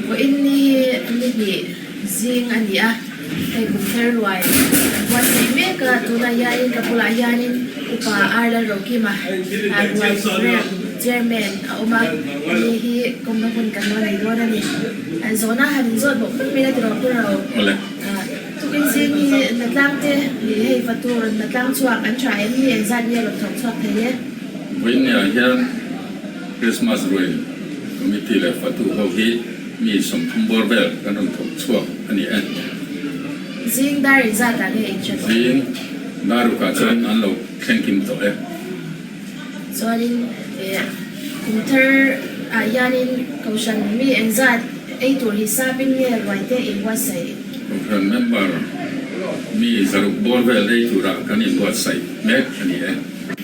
Vawiin ni hi ni hnih zing a ni a, hei kum thar ruai kan buatsaih mek a, tunah hianin ka bulah hianin Upa R Lalrokima ruai program chairman a awm a, ani hi kawmna hun kan lo nei dawn a ni. Zawhna han inzawt bawk bawk mai la tiraw Pu Ro? Tukin zing hi Hnatlang te ni hei Fatur Hnatlang chhuak an tha em ni engzat nge rawn thawk chhuak thei e? Vawiin ni ah hian Christmas ruai committee leh fatu ho hi mi 30 bawr vel kan rawn thawk chhuak a ni e. Zing dar engzat ah nge in hre tawh? Zing dar ruk ah chuan an lo thleng kim tawh e. Chuanin kum thar ah hianin Kohhran mi engzat ei tur hisapin nge ruai te in buatsaih? Kohhran member mi 600 bawr vel ei turah kan inbuatsaih mek a ni e.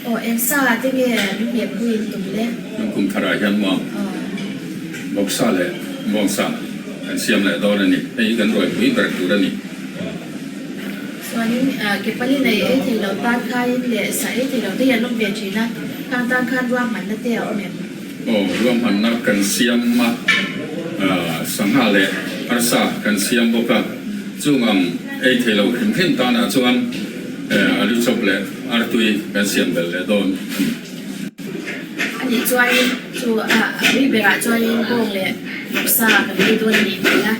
Aw eng sa te nge min hmeh pui in tum le? Kan kum tharah hian muang bawksa leh muangsa kan siam leh dawn a ni. Hei hi kan ruaipui ber tur a ni. Chuanin ke pali nei ei thei lo tan khain leh sa ei thei lo te hi an awm ve thin a, khang tan khan ruahmanna te a awm em? Aw, ruahmanna kan siam a, sangha leh arsa kan siam bawk a, chung ang ei thei lo hrim hrim tanah chuan alu chawp leh artui kan siam belh leh dawn a ni. A nih chuanin chu a ui berah chuanin bawng leh vawksa kan ei dawn a nih hmel a.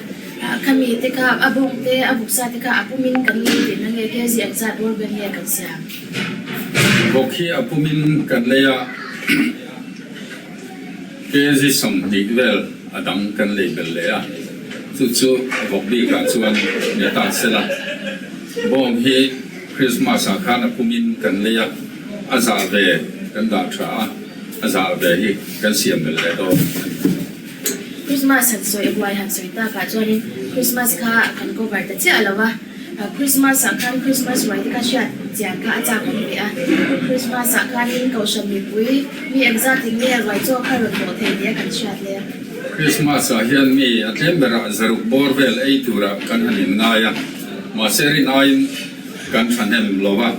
Khami te kha a bawng te a vawksa te kha a pumin kan lei tihna nge kg ang zat bawr ber nge kan siam? Vawk hi a pumin kan lei a, kg 20 vel a dang kan lei belh leh a, chu chu vawk bikah chuan ni ta sela. Bawng hi Christmas ah khan a pumin kan lei a, a zah ve kan dah tha a, a zah ve hi kan siam belh leh dawn a ni. Christmas han sawi huai han sawi takah chuanin Christmas kha kan cover ta chiah lo va, Christmas ah khan Christmas ruai te kha hriat chian kha a chak awm ve a, Christmas ah khanin Kohhran mipui mi engzat in nge ruai chaw kha rawn dawh thei nia kan hriat le. Christmas ah hian mi a tlem berah 600 bawr vel ei turah kan han inngai a, mahse rin aiin kan thahnem lo va,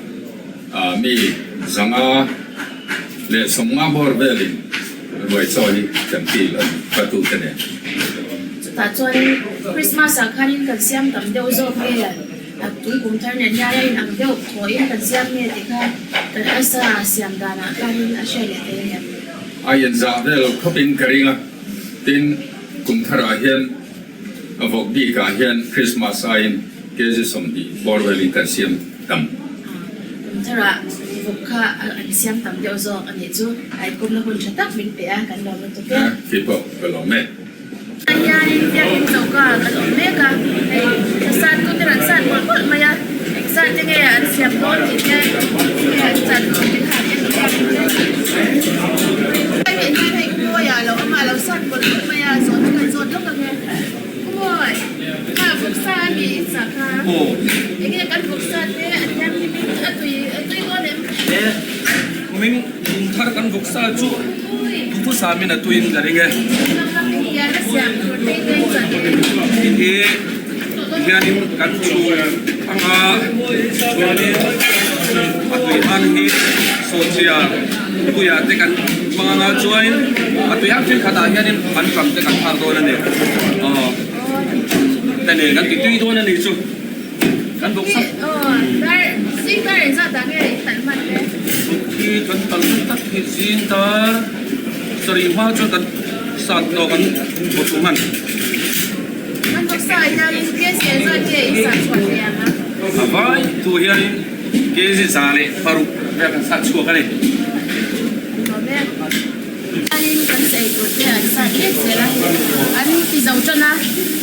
mi 550 bawr velin Ruai chaw hi kan feel a ni ka tu te nen. Chutah chuanin Christmas ah khanin kan siam tam deuh zawk nge a tui kum thar nen hian a inang deuh thawhin kan siam nge tih kha kan asa siam danah khanin a hriat leh thei aniang. A inzah vel khawpin ka ring a, tin kum tharah hian a vawk bikah hian Christmas aiin kg 20 bawr velin kan siam tam. Kum tharah vawk kha an siam tam deuh zawk a nih chu. A inkawmna hun tha tak min pe a, kan lawm lutuk e. Kei pawh ka lawm e. Tah hianin biakin choka kan awm mek a, hei tha sat tu te rawn sat mawlh mawlh mai a, engzat te nge an siam dawn tih te nge an chan tur tih kha an en bawk a. Hei hian hei U Mawia lo awm a, a lo sat mawlh mawlh mai a, zawhna kan zawt lawk ang e. U Mawi, kha vawksa a mi i chah kha, enge kan vawksa te a thianghlimin a tui a tui dawn em? Kumin kum thar kan vawksa chu duhthusam in a tuiin ka ring e. Tih hi hianin kan chhung anga chuanin a tui han hi sawhchia tuiah te kan hmang anga chuanin a tui hang thenkhatah hianin an ram te kan thlak dawn a ni. Aw te nen kan ti tui dawn a ni chu. Kan bawk sak. Buk hi kan tal hman tak hi zing tar sarih hma chuan kan sat lo kan bawk hman. A vai thu hianin kg 106 vel kan sat chhuak a ni. Chuanin kan sa ei tur te an sat mek zel a, an ti zo tan a,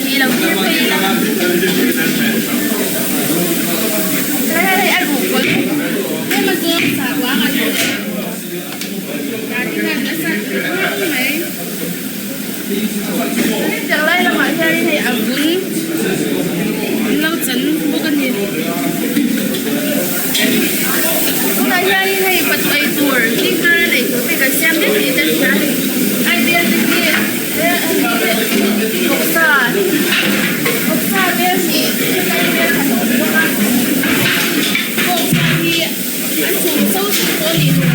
tih lo tir phei ila. Hei hei a ruh pawlh tlem a zawng sa ruang an awm a, Dartin an la sat tur reng mai. Hetiang lai lamah hianin hei a vun an lo chan bawk a ni. Tunah hianin hei patu ei tur zingkar an ei tur phei kan siam mek niin kan hria a hei ai bel te hi vawksa vawksa bel hnih helai bel khat a awm bawk a vawksa hi an chhum so so tawh a nih hmel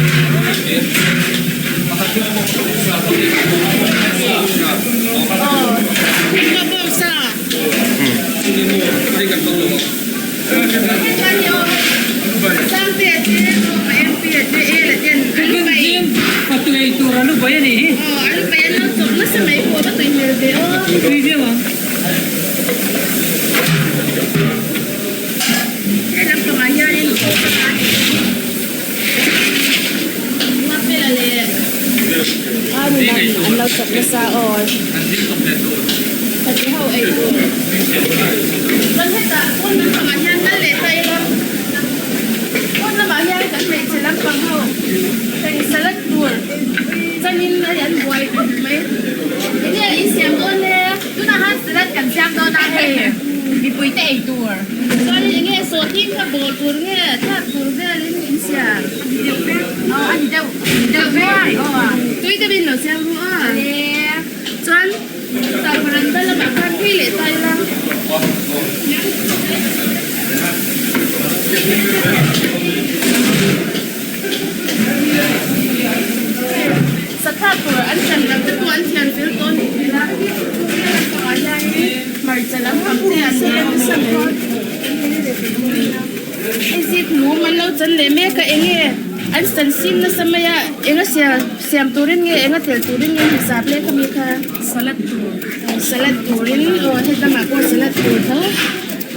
aw. kan hmang lo ang.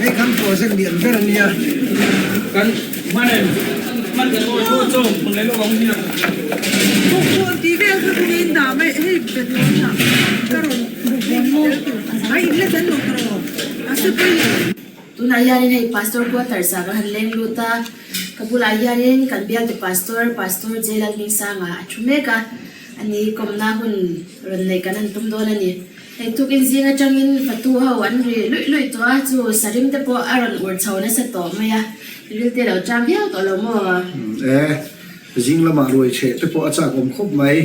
Hei kan project lian ber a nia. Kan hman hman kan awi chu chaw hmun leh lawk ang hian. Bawkbawn tih vel kha kawng in dah mai hei bet lo na ka rawn bawkbawn tel tur a in la tel lo ka raw a se pawi lo. Tunah hianin hei Pastor quarters ah ka han leng lut a, ka bulah hianin kan bialte Pastor, Pastor Jailalhmingsanga a thu mek a, ani kawmna hun rawn neih kan han tum dawn a ni. Hei tukin zing atangin fatu ho an ri luih luih tawh a, chu sarim te pawh a rawn ur chho nasa tawh mai a, ril te lo cham viau tawh lo maw? E, zing lamah ruai chheh te pawh a chak awm khawp mai,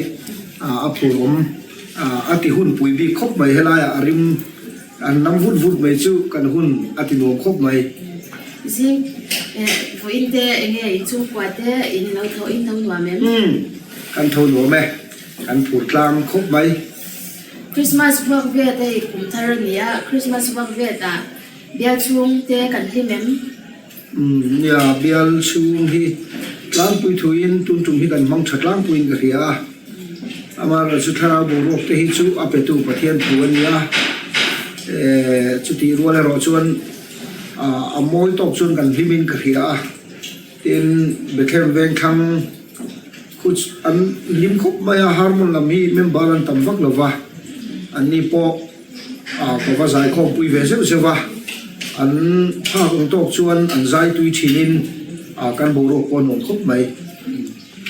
a phur awm, a ti hun pui bik khawp mai helaiah a rim an nam vut vut mai chu kan hun a ti nuam khawp mai. Zing, vawiin te enge inchhungkua te in lo tho in tho nuam em? Umm, kan tho nuam e, kan phur tlang khawp mai. Christmas vuak vet hei kum thar a ni a, Christmas vuak vet ah bial chhung te kan hlim em? Umm nia, bial chhung hi tlangpui thuin tun tum hi kan hmang tha tlangpuiin ka hria a, amaherawh chu thlarau boruak te hi chu a petu Pathian thu a ni a, eh chutih rual erawh chuan a mawi tawk chuan kan hlimin ka hria a. Tin, Bethlehem Vengthlang khu an hlim khawp mai a, Harmon lam hi member an tam vak lo va, anni pawh ka va zai khawmpui ve zeuh zeuh va, an phak ang tawk chuan an zai tui thinin kan boruak pawh a nuam khawp mai.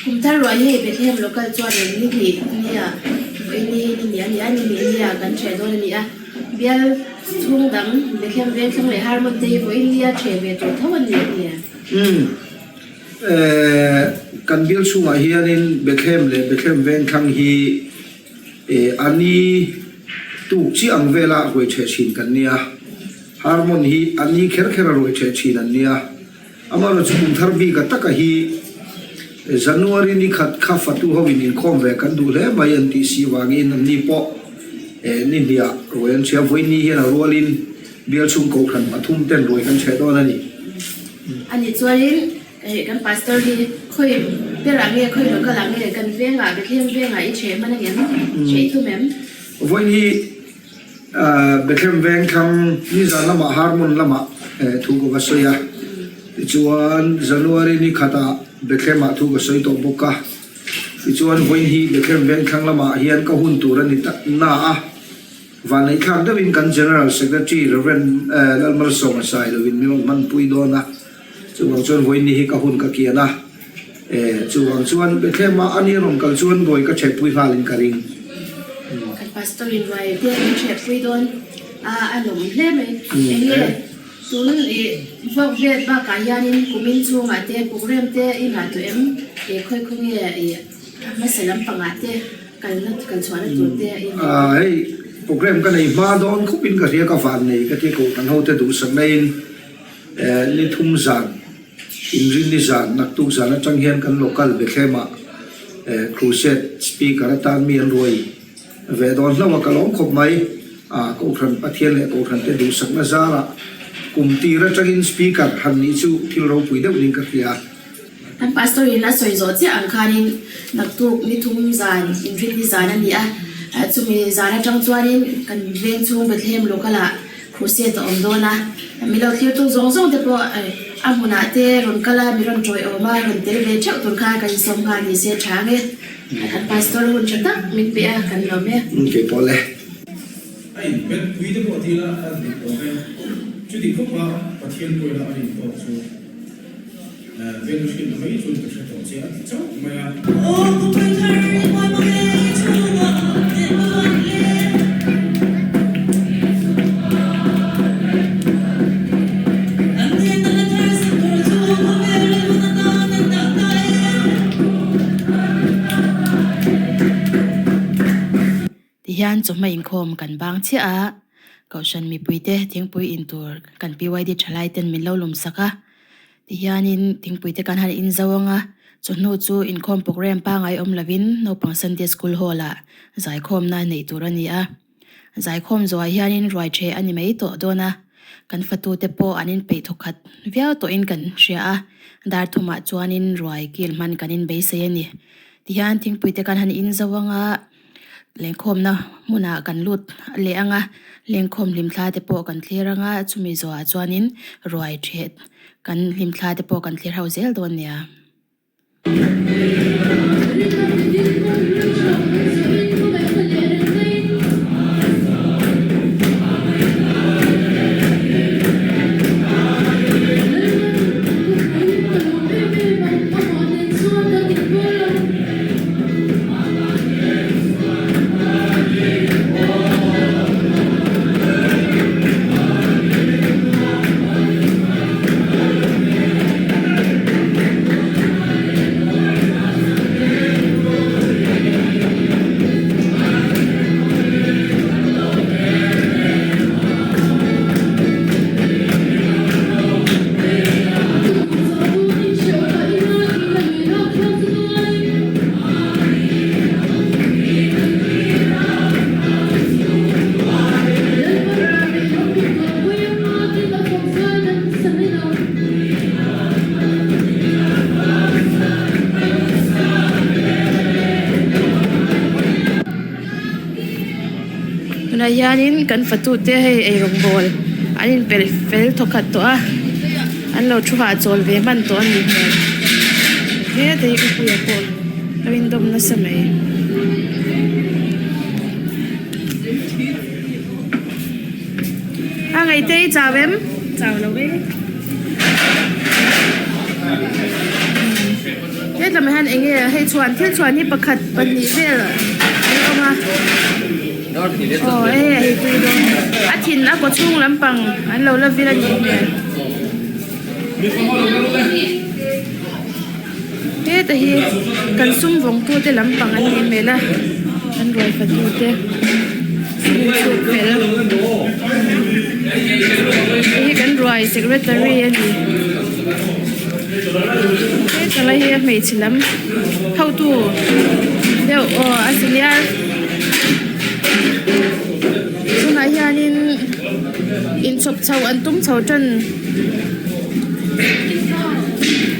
Kum thar ruah hi hei Bethlehem local chuan ni hnih nia vawi ni ni hnih a ni a, ni hnih nia kan ṭheh dawn a ni a, bial chhung dang Bethlehem Vengthlang leh Harmon te hi vawi nia ṭheh ve tur tho a ni a ni. Umm, eh, kan bial chhungah hianin Bethlehem leh Bethlehem Vengthlang hi eh a ni tuk chiah ang vela ruai ṭheh ṭhin kan nia. Harmon hi a ni kher kher a ruai ṭheh ṭhin an nia. Amaherawhchu kum thar bika taka hi January ni khat kha fatu hoin inkhawm ve kan duh hle mai an tih si vangin an ni pawh eh ni hniah ruai an ṭheh a, vawiin ni hian a rualin Bial chhung kohhran pathum ten ruai kan chheh dawn a ni. A nih chuanin hei kan pastor hi khawi berah nge khawi local ah nge kan vengah Bethlehem vengah i chheh hman angem? Chheh i tum em? Vawiin hi Bethlehem veng thlang nizan lamah Harmon lamah thu ka va sawi a, tichuan January ni khatah Bethlehem ah thu ka sawi tawh bawk a, tichuan vawiin hi Bethlehem veng thlang lamah hian ka hun tur a ni ta na a. Vanneihthlak deuhin kan General Secretary Rev. Lalmalsawma Sailoin min rawn hmanpui dawn a, chuvang chuan vawiin hi ka hun ka kian a, chuvang chuan Bethlehem-ah a ni rawn kal chuan ruai ka ṭhehpui nghalin ka ring. Kan Pastor in ruai te min ṭhehpui dawn a, a lawm hle mai. Enge tun i vuak vet bakah hianin kumin chhungah te program te i ngah tawh em? Khawi khaw nge i hmasa lampangah te? Kalna kal chhuahna tur te a in. Hei program ka nei hma dawn khawp in ka hria ka van nei ka ti ko kan hote duhsak na in ni thum zan inrin ni zan naktuk zan atang hian kan local Bethlehem ah crusade speaker atan mi an ruai ve dawn hlauh a ka lawm khawp mai kohhran Pathian leh kohhran te duhsak na zarah. Kum tir atangin Speaker han nih chu thil ropui deuh niin ka hria. Kan Pastor in a sawi zawh chiah ang khanin naktuk ni thum zan inrinni zan a ni a, chumi zan atang chuanin kan veng chhung Bethlehem local ah crusade a awm dawn a, mi lo thlir tu zawng zawng te pawh a hmunah te rawn kal a, mi rawn tawiawm a, rawn tel ve theuh tur khan kan insawm nghal ni se tha ang e. Kan Pastor hun tha tak min pe a, kan lawm e. Keipawh le. A inbet pui te pawh tila a dik awm e. Chuti khawpa Pathian pawina a rin tawk chu veng hrilhna mai chuan ka hre tawh che a ti chauh mai a. Aw kawpui thar i hmuai mang e i chhungah leh hmuai le. An hnena hla thar sak tur chu khawvel ram hun atan an dah ta e. Tihian chawhma inkhawm kan bang chiah a, Kohhran mipuite thingpui in tur kan PYD thalai ten min lo lum sak a, tihianin thingpui te kan han in zo ang a, chawhnu chu inkhawm program pangai awm lovin naupang Sunday School Hall ah zaikhawmna neih tur a ni a, zaikhawm zawhah hianin ruai ṭheh a ni mai tawh dawn a, kan fatute pawh an inpeih thawkhat viau tawhin kan hria a, dar thumah chuanin ruai kil hman kan inbeisei a ni. Tihian thingpui te kan han in zo ang a. Lengkhawmna hmunah kan lut leh ang a, lengkhawm hlimthla te pawh kan thlir ang a, chumi zawhah chuanin ruai ṭhet kan hlimthla te pawh kan thlir ho zel dawn nia. Tunah hianin kan fatute hei eirawngbawl an inpelh fel thawkhat tawh a an lo thu hahchawl ve hman tawh a nih hmel heta hi khawpuia pawh a rindawm nasa mai. A ngaihte i chau em? Chau lo e. Hetlamah hian eng nge hei chhuan thil chhuan hi pakhat pahnih vel an awm a aw hei a tui dawn a thin a kaw chhung lampang an lo la vil a nih hmel heta hi kan sum vawng tu te lampang an nih hmel a an ruai fa tu te sum chhuk fel hei hi kan ruai secretary a ni. Heta lai hi a hmeichhe lam hotu deuh aw a senior tunah hianin inchhawp chho an tum chho tan.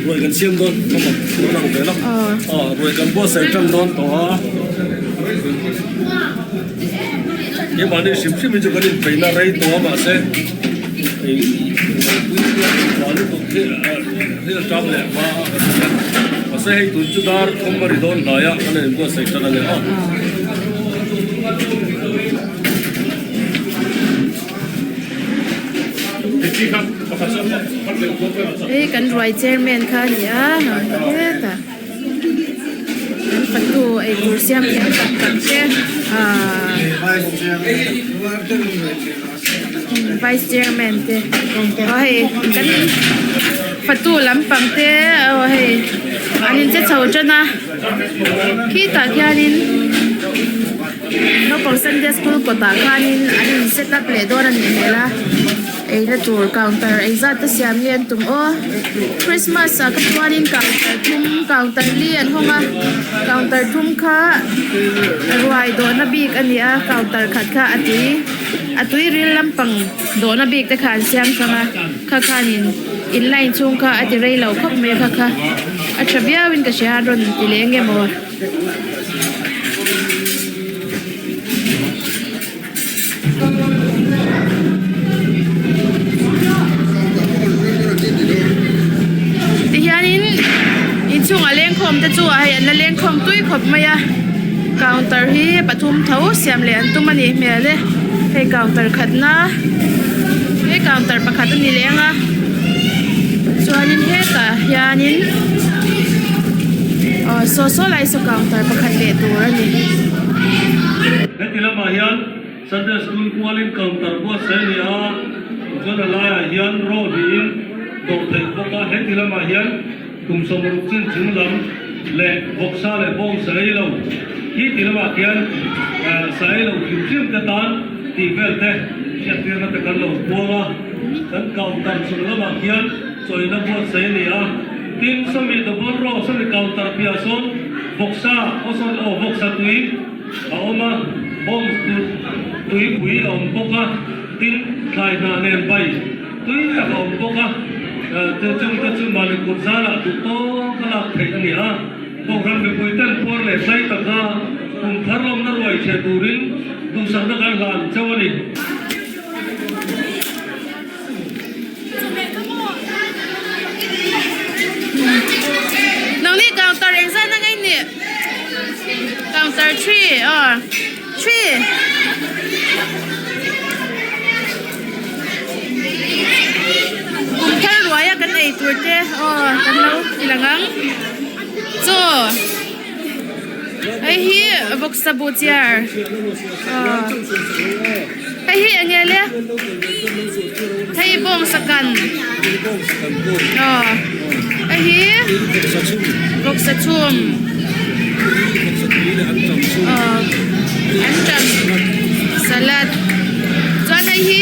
Ruai kan siam dawn a lang vel a aw ruai kan buatsaih tan dawn tawh a keimahni hrim hrim hi chu kan inpeihna rei tawh a mahse. Mahse hei tun chu dar thawm a ri dawn hnai a kan in buatsaih tan a ni a. Hei kan ruai chairman kha a ni a hetah kan fatu eitur siam thiam tak tak te ahh. Vice chairman te aw hei kan fatu lampang te aw hei an in che chho tan a khitah khianin naupang sunday school kawtah khanin an in set up leh dawn a nih hmel a eina tur counter engzat te siam nge an tum aw christmas ah kha chuanin counter thum counter li an hawng a counter thum kha ruai dawhna bik a ni a counter khat kha a tui. A tui ril lampang dawhna bik te kha an siam hrang a kha khanin in line chhung kha a ti rei lo khawp mai a kha kha a tha viau in ka hria a rawn ti leh eng emaw. Tihianin inchhungah lengkhawm te chu hei an la lengkhawm tui khawp mai a counter hi pathum tho siam leh an tum a nih hmel e hei counter khatna hei counter pakhat a ni leh ang a chuanin hetah hianin aw saw saw lai saw counter pakhat leh tur a ni. Heti lamah hian Sunday School kualin counter buatsaih a ni a, tichuan a laiah hian row hnihin dawh theih bawk a. Heti lamah hian kum 60 chin chung lam leh vawksa leh bawng sa ei lo hi ti lamah khian sa ei lo hrim hrim te tan tih vel te hriattirna te kan lo puang a. Kan counter chung lamah khian chawina buatsaih a ni a, tin sawmi double row sawmi counter piah sawn vawksa aw sorry aw vawksa tui a awm a, bawng tuipui a awm bawk a, tin thlai hnah nen bai tui tak a awm bawk a, chu chungte chu mahni kut zarah duh tawk a lak theih a ni a, Kohhran mipui ten puar leh tlai taka kum thar lawmna ruai chhe turin duhsakna kan hlan chauh a ni. Nangni counter engzat na ngei nih counter three aw three kum thar ruai a kan ei tur te aw kan lo ti lang ang chaw hei hi vawksa buh chiar aw. Hei hi eng nge le? Hei hi bawngsa kan. Aw. Hei hi vawksa chhum. Aw. Anṭam salad. Chuan hei hi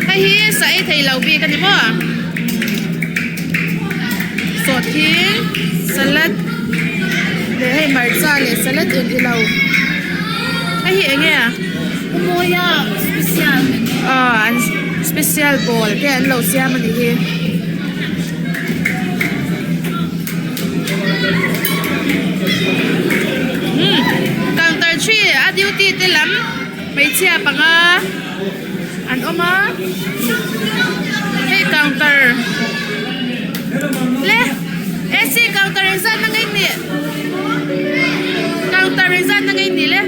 hei hi sa ei thei lo bik a ni maw? Sawhthing salad leh hei hmarcha leh salad eng ilo. Hei hi enge a? Mawia special menu. Aw an special bowl te an lo siam a nih hi. Umm counter three a duty te lam hmeichhia panga an awm a hei counter le AC counter engzat na ngei nih. Counter engzat na ngei ni le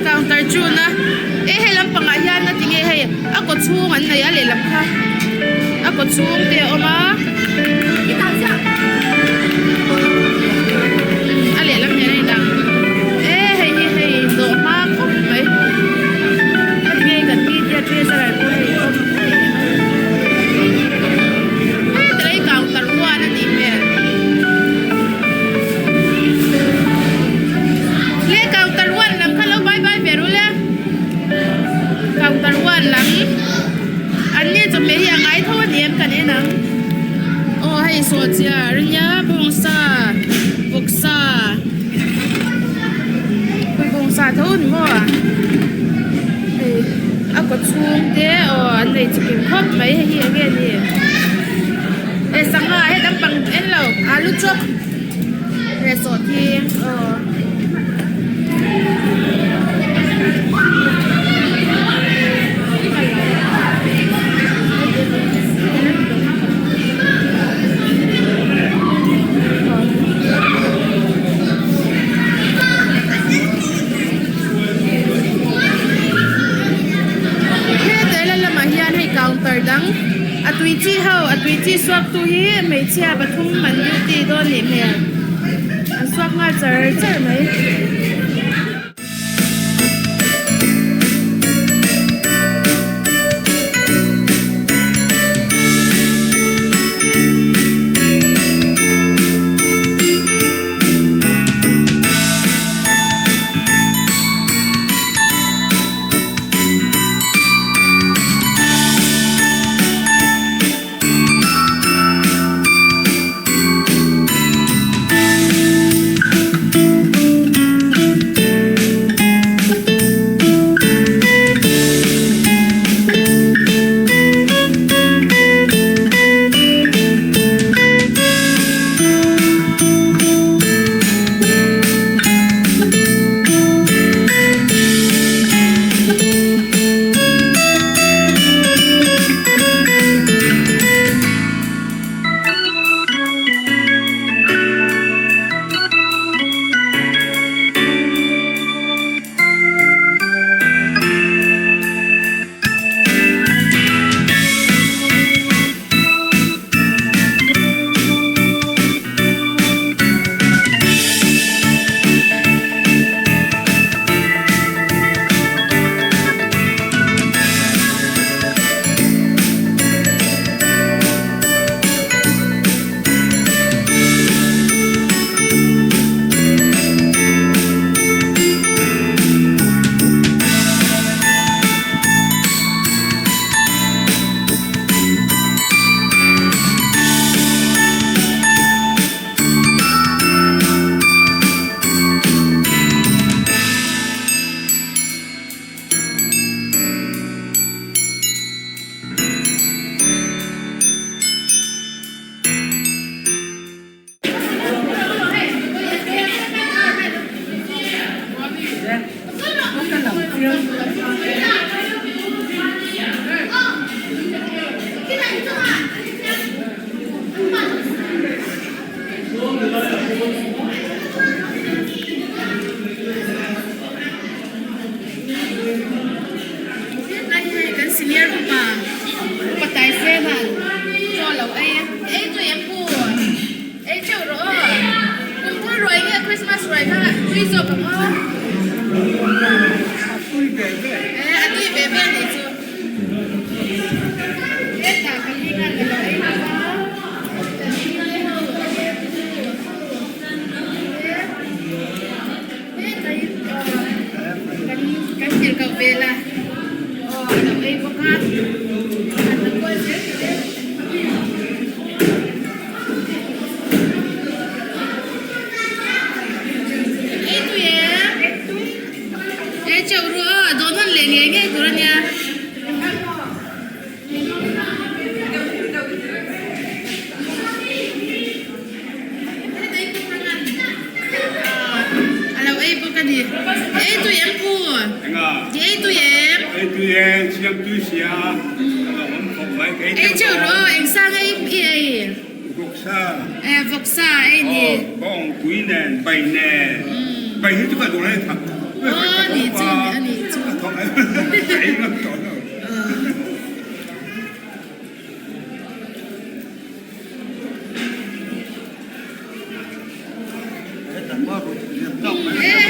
counter chun a e hei lampangah hian a ti nge hei a kaw chhung an nei a lehlam kha a kaw chhung te a awm a a lehlam nen a inang e hei hi hei dawh hma khawp mai a ti nge kan media treasurer pawh hei a awm hei counter huan a nih hmel le counter one lam kha lo bye bye ve ru le counter one lam an ni chawhmeh hi a ngai tho a ni em kan en ang aw hei sawhchiar a nia bawngsa vawksa bawngsa tho a ni maw hei a kaw chhung te aw an nei chikim khawp mai hei hi enge ni. He sangha he lampang en lo alu chop he sawhthing aw. Heta lamah hian hei counter dang. A tui chi ho, a tui chi suak tu hi hmeichhia pathum an duty dawn nih hmel. An suak nghal char char mai. tawh ang aw. A tui ve ve. Eh, a tui ve ve anih chu. Hetah ka hming a lo ei bawk a. Ka hming ai ho. Hetah hi kan kan tirhkoh vel a. Aw, a lo ei bawk a. An la kual zel zel. Ei tui em? Ei chauh ru aw, a dawn hawn leh ngei ngei tur a nia. A lo ei bawk a ni. Ei tui em pu? Ei tui em? Ei tui e, siam tui sia. Ei chauh ru aw, eng sa nge i ei? Vawksa. Eh, vawksa ei ni. Aw, bawng pui nen, bai nen. Bai hi chu ka duh reng thak. Aw, ni chu, a ni chu. A thawk ka ei ngam tawh lo. Eh,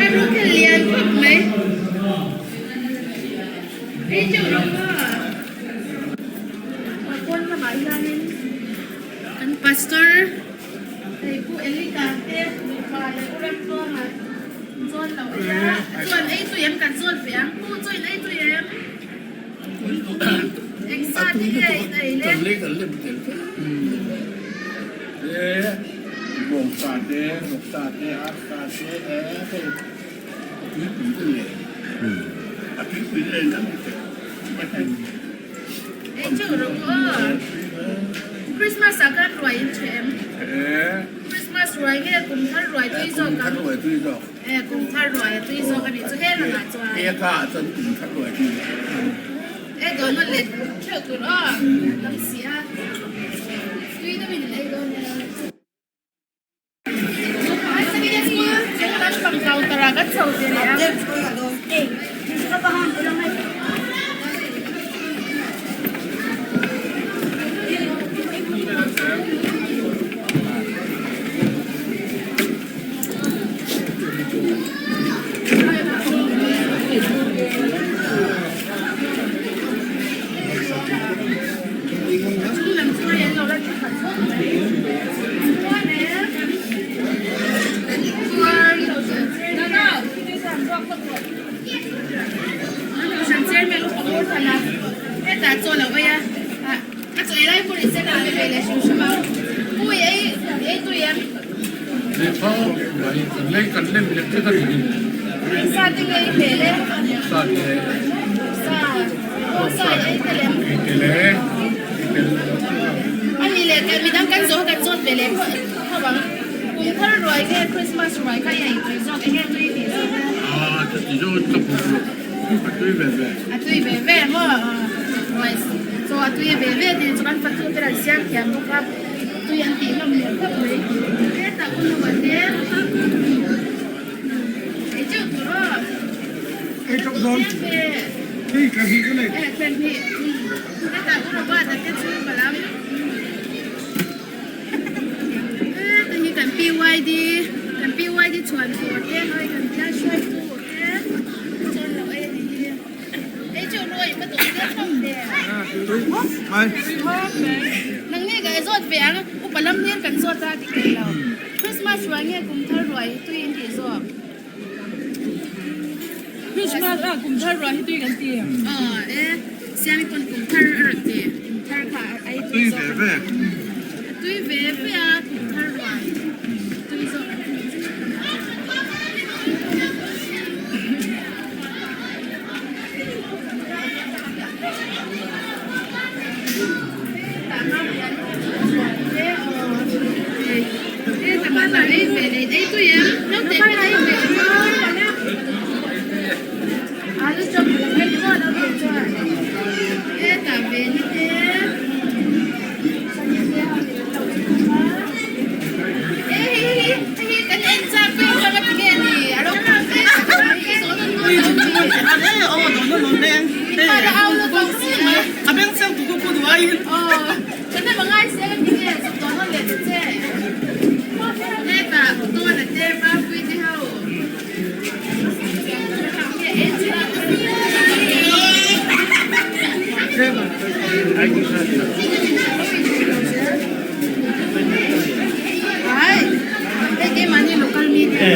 a ruk hi lian khawp mai. Ei chauh rawh aw. Pawn lamah hianin kan pastor hei Pu Elika te nupa leh U Ramtluanga zawn lo a nia. Chuan ei tui em kan zawn ve ang. Pu chu in ei tui em? Eng sa te nge in ei le? Ei chauh rawh u aw. Christmas ah khan ruai in ṭhe em? Christmas ruai nge kum thar ruai tui zawk ang? E kum thar ruai a tui zawk a nih chu he langah chuan. E dawn nawn leh theuh tur aw. Tam si a. Tui deuhin in ei dawn nia.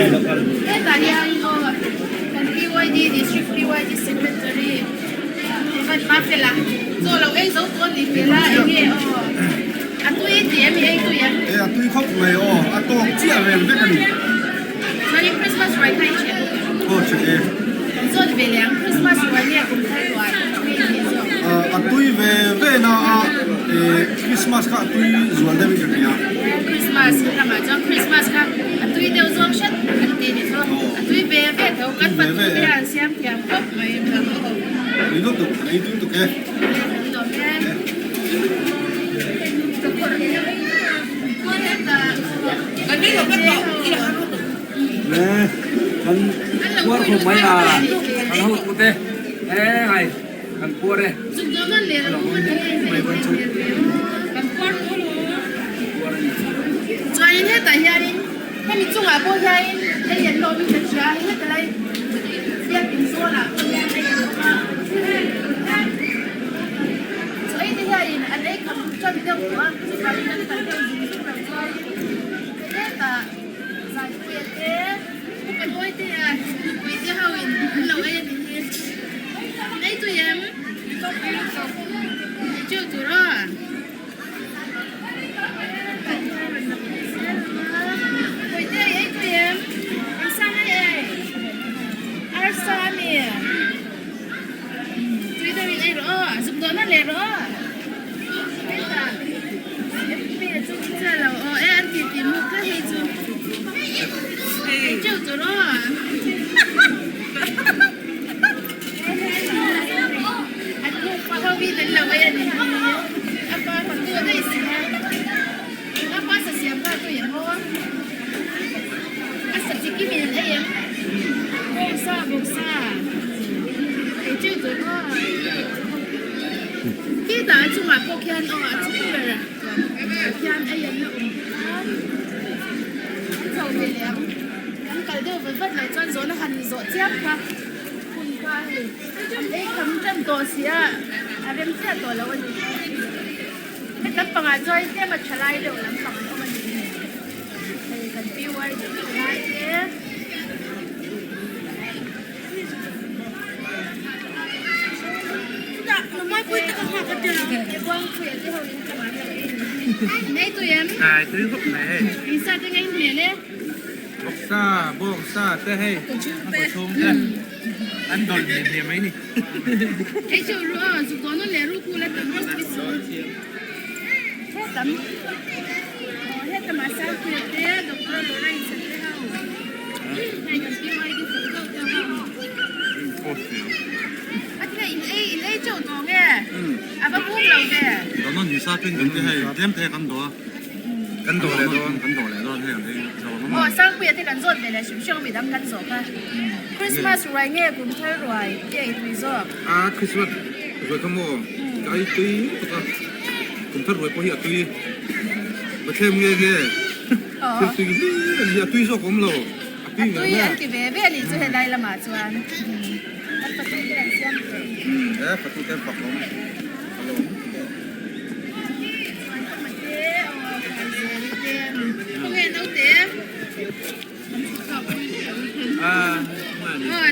Hetah hian aw kan PYD District PYD Secretary Evan Mafela chaw lo ei zo tawh a ni hmel a enge aw a tui ti em i ei tui em? E a tui khawp mai aw a tawk chiah reng vek a ni. Chuanin Christmas ruai kha i ṭhiah bawk em? Aw ṭhiah e. Kan zawt ve leh ang Christmas ruai nge kum thar ruai nge i tih zawk? A tui ve ve na a Christmas kha a tui zual deuh in ka hria. Christmas lamah chuan Christmas kha a tui deuh zawk hret an ti ni chu a tui ve ve tho kan fatu te an siam thiam khawp mai. Tui lutuk kan ei tui lutuk e. Kan lawm e. Le kan puar khawp mai a kan hotu te he hai kan puar e. Chuanin hetah hianin hemi chungah pawh hianin hei an lawmin ka hria a heta lai biakin zawlah pawh hian hei an awm a chaw ei te hianin an ei kham tan deuh tawh a chuvangin an kal deuh zung zung lo chuanin hetah Zaipuia te Upa Nawitea nupui te ho in an lo ei a nih hi. In ei tui em? Ei teuh tur aw. Puite i ei tui em? Arsa ngai ei? Arsa a mi? Tui deuh in ei rawh aw. Zuk dawhna leh rawh aw. Hetah MP chu chiah lo aw e an titi mu kha hei chu. Ei teuh tur aw. An nupa ho hi an lo ei a ni hi. A pa fatu a daih si a. A pa sa siam kha tui em aw. A sa chi kim in an ei em. Bawngsa bawngsa. Ei teuh tur aw. Khitah a chungah pawh khian aw a chung ber khian ei an la awm bawk a. An chho ve leh ang. An kal deuh vat vat loh chuan zawhna han zawh chiam kha hun kha hei an ei kham tan tawh si a, a rem chiah tawh lo a ni. He lampangah chuan tlem a tha lai deuh lampang an awm a ni. Hei kan PY deuh tha lai te. Vawksa, bawngsa te hei a kaw chhung te an dawlh hne hne mai ni. Kan dawh leh dawn, kan dawh leh dawn hei an ei zo ang Aw Sangpuia te kan zawt ve leh hrim hrim a midang kan zawh kha. Christmas ruai nge kum thar ruai te ei tui zawk? A Christmas ruai kha maw ka ei tui lutuk a, kum thar ruai pawh hi a tui Pathian nge nge thil tui hlir a ni hi a tui zawk awm lo a tui ve ve. A tui an ti ve ve a nih chu helai lamah chuan an fatu te an siam ve. Umm e fatu te an fak awm a lawm.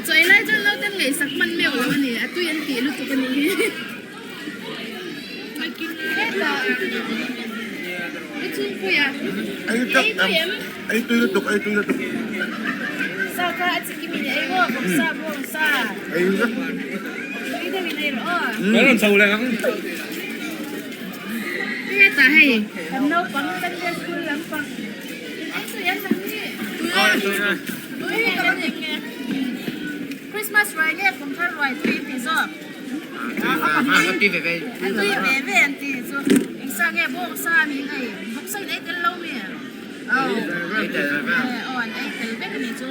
Chawi lai chuan naute ngaihsak hman meuh lo a ni, a tui an tih lutuk a nih hi. Hetah i chhungpuia ei tui em? Ei tui lutuk, ei tui lutuk. Sa kha a chikim in ei maw, bawksa bawngsa. Ei vek. Tui deuh in ei rawh aw. Kan rawn chho leh ang. Hetah hei kan naupang Sunday school lampang in ei tui an lang hi. Tui kan eng nge. Christmas ruai nge kum thar ruai tui in ti zawk. A tui ve ve an ti chu. Eng sa nge bawngsa a ni hei. Bawksa in ei tel lo mi. Aw an ei tel vek a ni chu.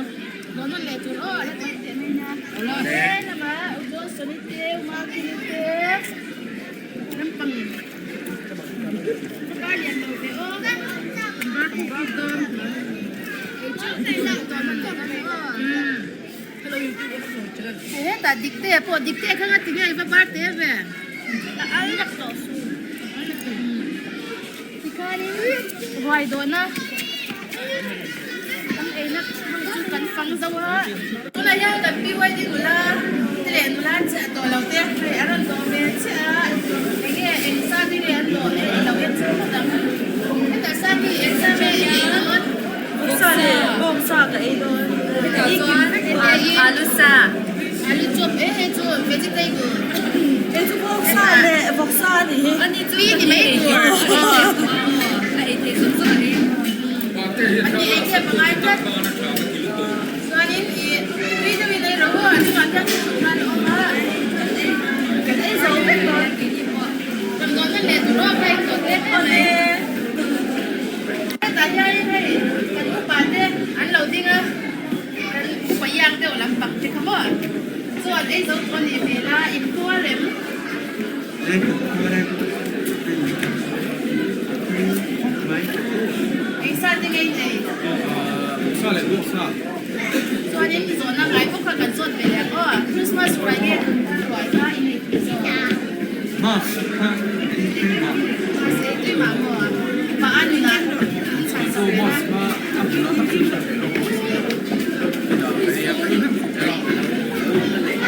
Lawmman leh tur aw la tam teh mai nia. He lamah U Johnson-i te U Martin-i te lampang ka lian lo ve aw. Bar puk puk dawn. Ei teuh teuh tawh man leh dawn aw. Hetah Diktea pawh Diktea kha nga ti nge i va bar te ve. A al lak tawh su. Tikhanin ruai dawhna kan eina ho chu kan. zo a. Tunah hian kan BYD nula te leh nula chiah tawh lo te hei a rawn dawh ve chiah a, enge eng zat nge an dawh leh i lo en cheu phawt ang. Hetah sa hi eng zat nge i ei dawn? Vawksa leh bawngsa ka ei dawn. Hetah chuan alu sa, alu chop e hei chu vegetable. Hei chu bawngsa leh vawksa a nih hi. Ani chu ni mai tur. A ei thei zawk zawk a ni. Ani ei thei pangai tlat. Chuanin i tui deuhin ei rawh u, a chungah khian thuthlung khan a awm a, kan ei zo vek dawn. Kan dawnna leh tur aw ka in tawh tlem em mai. Hetah hianin hei kan upa te an lo ding a, kan upa iang deuh lampang te kha maw chuan ei zo tawh a nih hmel a, in tuar em? Engsa te ngei nei? Chuanin i zawhna ngai bawk kha kan zawt ve leh ang aw. Christmas ruai nge kum thar ruai kha i nei tui zawk? Mas ei tui mah maw? Pa a nunah in chhan chho ve la.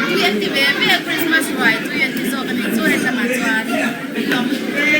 Tui an ti ve ve a, Christmas ruai tui an ti zawk a nih chu hetlangah chuan an lawm lutuk e.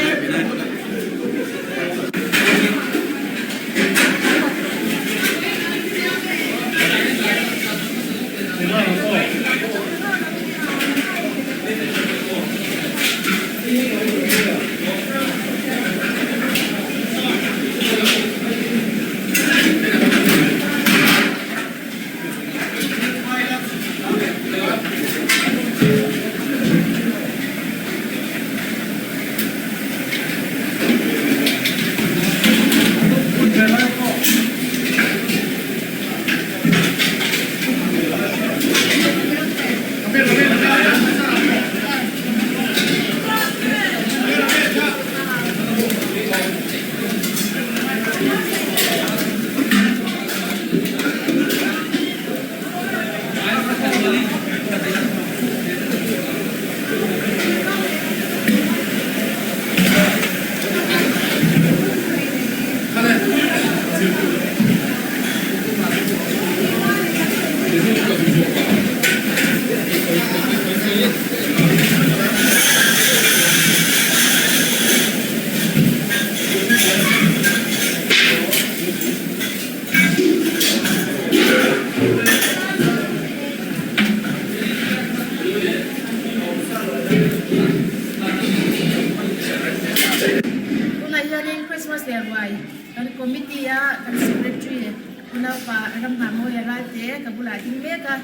Tunah hianin Christmas leh ruai kan committee a kan secretary unaupa Ramnghahmawia Ralte ka bulah a ding mek a,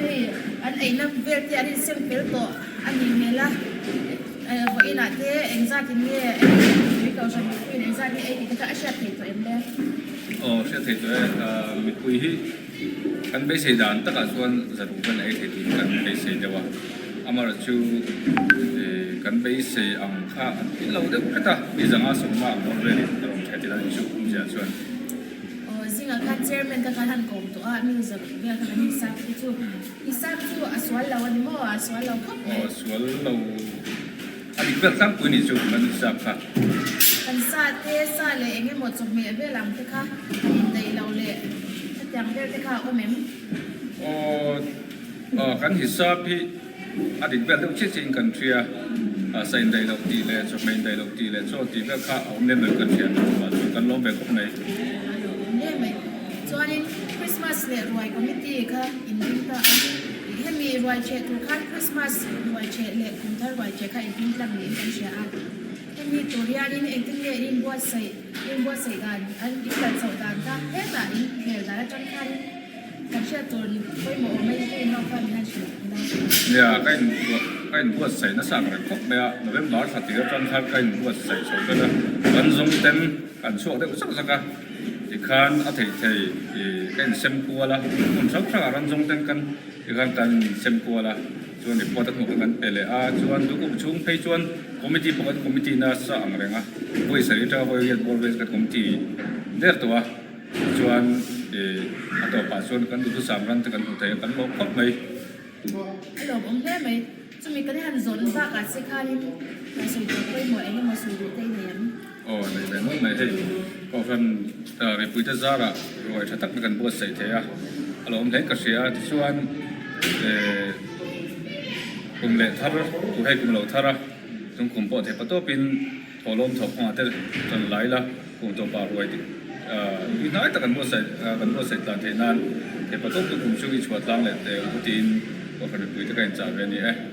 hei an eina vel te an insem fel tawh a nih hmel a. Vawiinah te engzatin nge mipui kohhran mipuiin engzat nge ei tih te kha a hriat theih tawh em le? Aw hriat theih tawh e, mipui hi kan beisei dan takah chuan zaruh vel ei thei turin kan beisei deuh a, amaherawh chu kan beisei ang kha an tih lo deuh hret a, mi zanga sawmna ang bawr velin a rawn theh tir a ni chu awmzia chuan. Aw zingah khan chairman te khan han kawm tawh a, mi zaruh vel kha kan insap te chu. Isaac chu a sual lo a ni maw? A sual lo khawp mai. Aw sual lo. A dik vel tlangpui ni chu kan Isaac kha. Kan sa te, sa leh eng emaw chawhmeh vel ang te kha a indaih lo leh hetiang vel te kha a awm em? Aw, aw kan Isaac hi a dik vel deuh chiah chiah in kan hria. Sa indaih loh tih leh chawhmeh indaih loh tih leh chaw tih vel kha a awm lem lo in kan hria. Mahse kan lawm ve khawp mai. A lawm hle mai. Chuanin Christmas leh ruai committee kha in ding ta a, hemi ruai cheh tur khan Christmas ruai cheh leh kum thar ruai cheh kha in hming tlang niin kan hria a. Hemi tur hianin engtin nge in inbuatsaih, in inbuatsaih dan, an in kal chhoh dan kha hetah in hmel dan atang khanin kan hriat tur pawimawh awm a in ho khan min han hrilh ila. Nia, ka inbuat, ka inbuatsaih nasa ang reng khawp mai a, November thla tir atang khan ka inbuatsaih chho tan a, kan zawng ten kan chhuak deuh zak zak a. Tikhan a theih thei i ka insem kual a, hmun hrang hrangah ran zawng ten kan tikhan kan insem kual a, chuan report a hnuh kha kan pe leh a, chuan duhkum chhung phei chuan committee pawh kan committee nasa ang reng a, vawi sarih atanga vawi riat bawr vel kan committee der tawh a, chuan i a tawpah chuan kan duhthusam ran te kan hmuh thei a, kan lawm khawp mai. A lawmawm hle mai. Chumi kan han zawn bakah che khanin kan sawi tur pawimawh eng emaw sawi duh te i nei em? Aw nei ve nual mai hei. Kohhran mipuite zarah ruai tha tak na kan buatsaih thei a. a lo awm hlein ka hria a, tichuan eh kum leh thar tu hei kum lo thar a, chung kum pawh theih patawpin thawhlawm thawk kawngah te rawn la ila kum tawpah ruai tih tui hnai tak kan buatsaih kan buatsaih tlan theih nan theih patawp chu kum chhung i chhuah tlang leh teh u tiin Kohhran mipui te ka inchah ve a ni e.